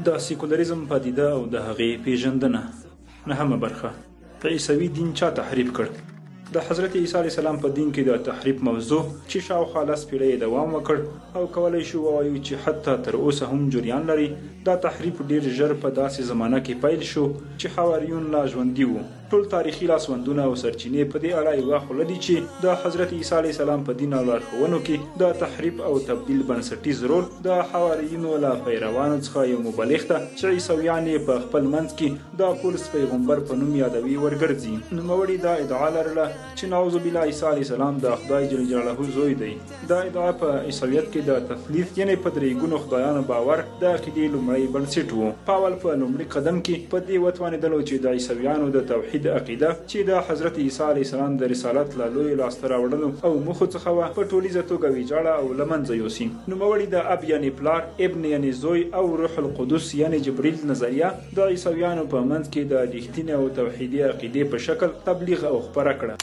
د سیکولریزم پدیده او د هغې پیژندنه. نهمه برخه: عیسوي دین چا تحریف کړ؟ د حضرت عیسی علیه السلام په دین کې د تحریف موضوع چې شاوخوا 10 پیړۍ یې دوام وکړ او کولی شو ووایو چې حتی تر اوسه هم جریان لري، دا تحریف ډیر ژر په داسې زمانه کې پیل شو چې حواریون لا ژوندي وو. ټول تاریخي لاسوندونه او سرچینې په دې اړه یوه خوله دي چې د حضرت عیسی علیه السلام په دین او لارښوونو کې د تحریف او تبدیل بنسټیز رول د حواریونو له پیروانو څخه یو مبلغ ته چې عیسویان یې په خپل منځ کې د پولس پیغمبر په نوم یادوي ورګرځي. نوموړي دا ادعا لرله چې نعوذ بالله عیسی علیه السلام د خدای جل جلاله زوی دی. دا ادعا په عیسویت کې د تثلیث یعنې په درېګونو خدایانو باور د عقیدې لومړی بنسټ و. پاول په لومړي قدم کې په دې وتوانېدلو چې د عیسویانو د توحید عقیده چې د حضرت عیسی علیه السلام د رسالت له لویو لاسته راوړنو او موخو څخه وه، په ټولیزه توګه ویجاړه او له منځه یوسي. نوموړي د اب یعنې پلار، ابن یعنې زوی او روح القدس یعنې جبریل نظریه د عیسویانو په منځ کې د رښتینې او توحیدي عقیدې په شکل تبلیغ او خپره کړه.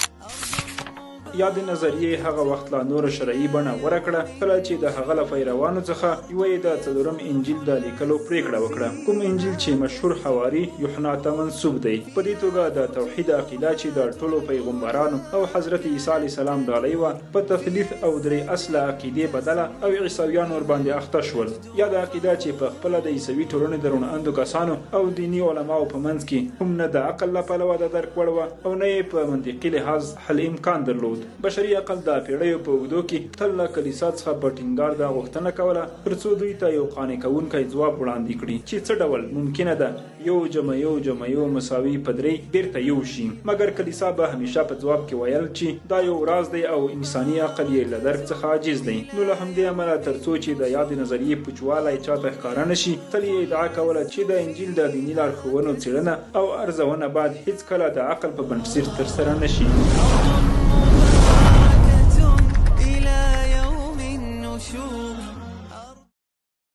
یادې نظریې هغه وخت لا نوره شرعي بڼه غوره کړه کله چې د هغه له پیروانو څخه یوه یې د څلورم انجیل د لیکلو پرېکړه وکړه، کوم انجیل چې مشهور حواري یوحنا ته منسوب دی. په دې توګه د توحید عقیده چې د ټولو پیغمبرانو او حضرت عیسی علیه السلام ډالۍ وه، په تثلیث او درې اصله عقیدې بدله او عیسویان ورباندې اخته شول. یاده عقیده چې په خپله د عیسوي ټولنې د روڼ اندو کسانو او دیني علماو په منځ کې هم نه د عقل له پلوه د درک وړ وه او نه یې په منطقي لحاظ حل امکان درلود. بشري عقل د پیړیو په اوږدو کې تل له کلیسا څخه په ټینګار دا غوښتنه کوله ترڅو دوی ته یو قانع کوونکی ځواب وړاندې کړي چې څه ډول ممکنه ده 1 + 1 + 1 = 3 بیرته یو شي. مګر کلیسا به همیشه په ځواب کې ویل چې دا یو راز دی او انساني عقل یې له درک څخه عاجز دی. نو له همدې امله ترڅو چې د یادې نظریې پوچوالی چاته ښکاره نه شي، تل یې ادعا کوله چې د انجیل د دیني لارښوونو څېړنه او ارزونه باید هیڅکله د عقل په بنسټ ترسره نه شي.